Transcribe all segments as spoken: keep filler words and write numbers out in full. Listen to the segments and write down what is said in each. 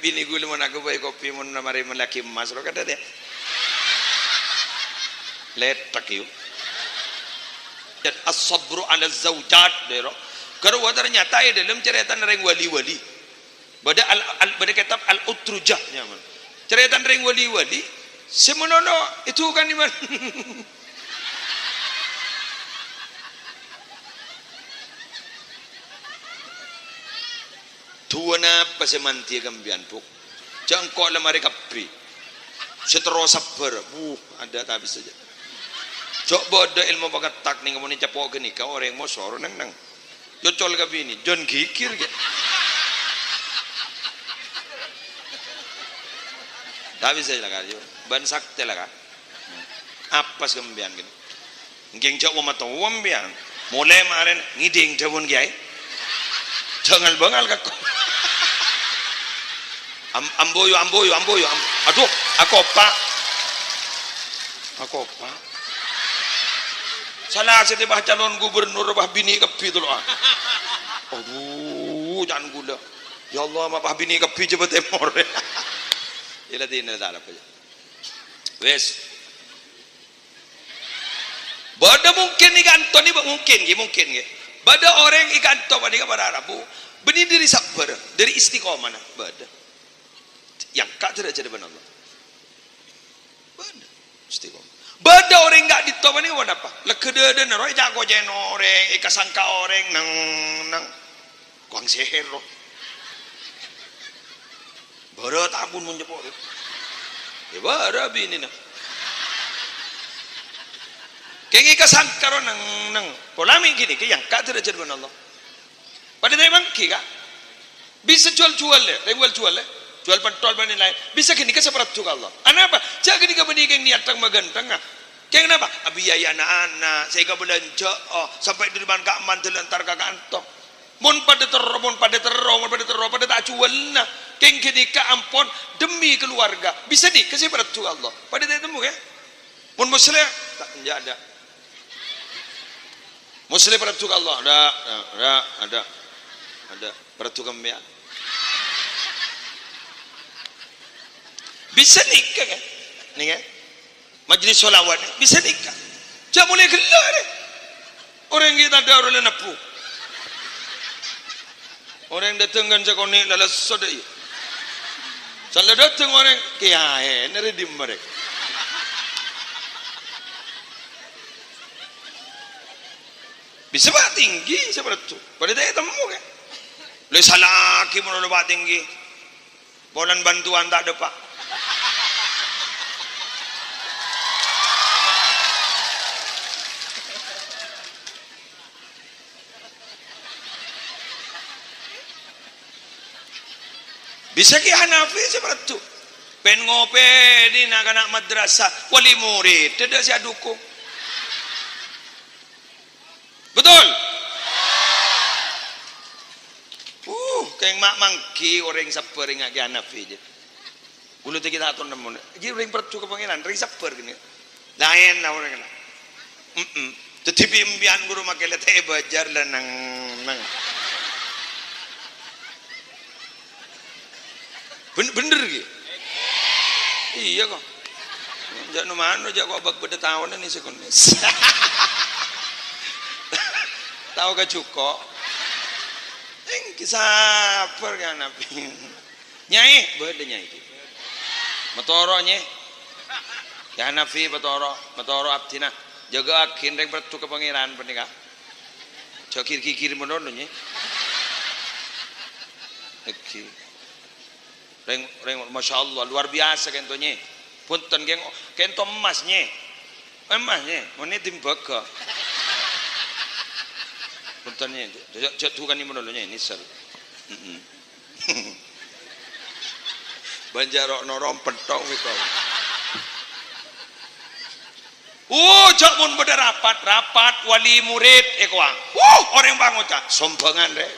Binè ghulâ mon aghâbây kopi, mon marè mellèaghi emmas, ro kadhâddhiyân. Lèthèk, yu. Dan as-sabru 'ala zaujat, dero. Ghâruwa ternyata è dhâlem carètana rèng wali-wali. Bâdâ al-, al-, bâdâ kètab Al-Utrujah, nyamana. Carètana rèng wali-wali, sè manono èdukani man. Du'a napa sè mandiyâ kabbhiyân, Bu'? Jhâ' engko' la marè kabbhi. Sè terro sabbhâr. Wuh, adâ' ta' bisa jhâ'. Jhâ' bâdâ èlmo pangettak nèng mon ècapo' ghânèka orèng mosoro neng-neng. Cocol ka binè, jhân ghighir, ghi. Ta' bisa la, Ka', yu. Bân saktè la, Ka'. Apes ka sampèyan, ghi. Ènggi jhâ' wa-, matowa sampèyan. Molè marèna ngèdhing dhâbuna kèyaè. Jhâ' ngal-bângal ka ko-, am-, amboyo, amboyo, amboyo, am-, adhu, akopa'. Akopa'. Sala sè tèbâ calon gubernur, bâ binè kabbhi tolo'a. Adhu, can ghulâ. Ya Allah, ma' bâ binè kabbhi jhâ' bâ tèmor. Ila dina ta' apa ya. Wes. Bâdâ mungkin è kanto nè, mungkin, ghi, mungkin, ghi. Bâdâ orèng è kanto panèka para rabu, bânnè dâri sabbhâr, dâri istiqomana, bâdâ. Èangka' dârâjhâddhâ bân Allah. Bâdâ. Istiqomah. Bâdâ orèng ka'dinto panèka ponapa? Lèghâ dâdâna rowa èca'-koca'na orèng, èkasangka orèng, neng, neng. Kowang seher, rowa. Bârâ' ta' pon mon nyepo'. Yâ, bârâ' binèna. Kèng èkasangka rowa, neng, neng. Pola mè' ghânèka èangka' dârâjhâddhâ bân Allah. Padâ ta' mangghi, Ka'? Bisa jhuwâl-jhuwâl, yâ, rèng wal-jhuwâl, yâ. Jhuwâl pentol bân laèn-laèn. Bisa ghânèka sè parajjhu ka Allah. Anapa? Jhâ' ghânèka bânnè kèng niyat tang-maghântang, ah. Kèng napa? Abiyayana ana', sè èkabâlânjhâ, oh, sampè' dâri bân ka'emma dâlân entar ka ka'anto. Mon padâ terro, mon padâ terro, mon padâ terro, padâ ta' jhuwâlna. Kèng ghânèka ampon demi keluarga. Bisa nèka sè parajjhu ka Allah. Padâ ta' ètemmo, yâ? Mon Musleh, ta-, enjâ' adâ'. Musleh parajjhu ka Allah, adâ', adâ', adâ', adâ'. Parajjhu ka sampèyan. Bisa nèka, kan? Nèka. Majelis sholawat, bisa nèka. Jhâ' molè ghellâ', rè. Orèng ghi' tadâ' orèng la nabbu. Orèng dâteng kan sakonè' la lesso dâ' iyâ. Sala dâteng orèng, kèyaè, nèrè dimma rè. Bisa pa' tinggi sè parajjhu. Padâ ta' ètemmo, kan? Lè sala'aghi mon lo pa' tinggi. Polana bantuan ta' dâpa'. Bisa Kè Hanafi sè parajjhu. Pèn ngopènè na'-kana' madrasah, wali murid, tadâ' sè adukung. Betul? Uh, kèng ma' mangghi orèng sabbhâr ènga' Kè Hanafi, jâ. Ghulâ tèkè ta' ton nemmo. Jâ orèng parajjhu ka Pangèran, orèng sabbhâr kènè. Laèn la orèng la. Mm-mm. Dhâddhi bi' empèyan ghuru makè la ta' èbâjâr la neng, neng. Ben-, bhender, ghi? Iyâ, ko'. Jâ' no-mano, jâ' ko' bâk bâdâ taona nè sè konè. Tao ka jhuko'. Èngghi sabbhâr ka nabi. Nyai, bâdâ nyai, ghi. Matoro', nyè. Kè Hanafi, matoro', matoro' abdhina. Jâgâ'aghi rèng parajjhu ka Pangèran panèka. Jâ' gir-gigir manono, nyè. Èngghi. Rèng, rèng, masya Allah, luar biasa kènto, nyè. Bhunten, kèng, kènto emmas, nyè. Emmas, nyè. Mon nè timbâghâ. Bhunten, nyè. Jâ', jâ' dhukani manono, nyè. Nèsèl. Mm-mm. Bânjâro' norom penthong mèko. Oh, jâ' mon bâdâ rapat, rapat wali murid è kowang. Wuh, orèng pangoca', sombhângan, rè.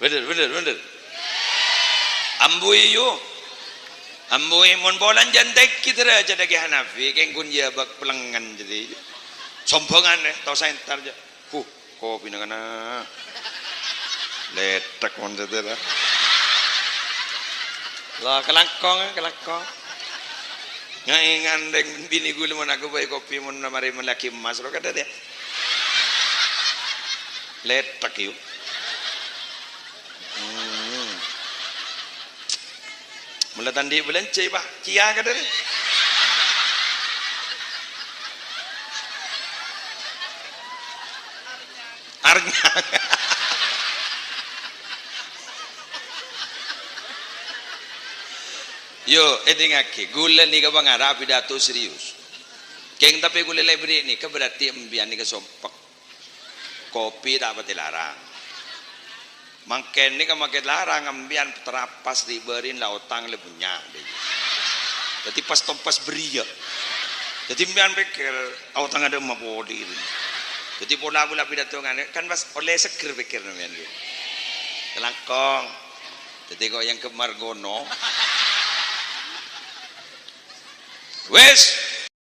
Bhender, bhender, bhender. Ambuwi, yu. Ambuwi, mon polana jhân tèngghi dârâjhâddhâ Kè Hanafi, kèng ghun jhâbâk pelengngen jârèya. Sombhângan, eh, tosa entar jâ. Huh, kopina kana. Lèthèk mon satèya. La, kalangkong, eh, kalangkong. Ngaè ngandheng binè ghulâ mon aghâbây kopi mon marè mellèaghi emmas, ro kadhâ' yâ. Lèthèk, yu. Hmm. Mula tandhi' bâlânjhâ, Pak. Ciya kadhâ'. Arnyang. Yo, èdingngaghi, ghulâ nèka pangara pidato serius. Kèng, tapè ghulâ lè bâri' nèka berarti empèyan nèka sompek. Kopi ta' patè larang. Mangkèn nèka makè larang, empèyan terapas ri'-bâri'na la otang la bânnya', dâ iyâ. Dâddhi pas-tompas bâriyâ. Dâddhi empèyan pèkkèr, "Otang adâ' emma polè rèya." Dâddhi pola ghulâ pidato nganè, kan pas ollè seggher pèkkèrra empèyan, ghi. Kalangkong. Dâddhi kok èangghep margono. Wis,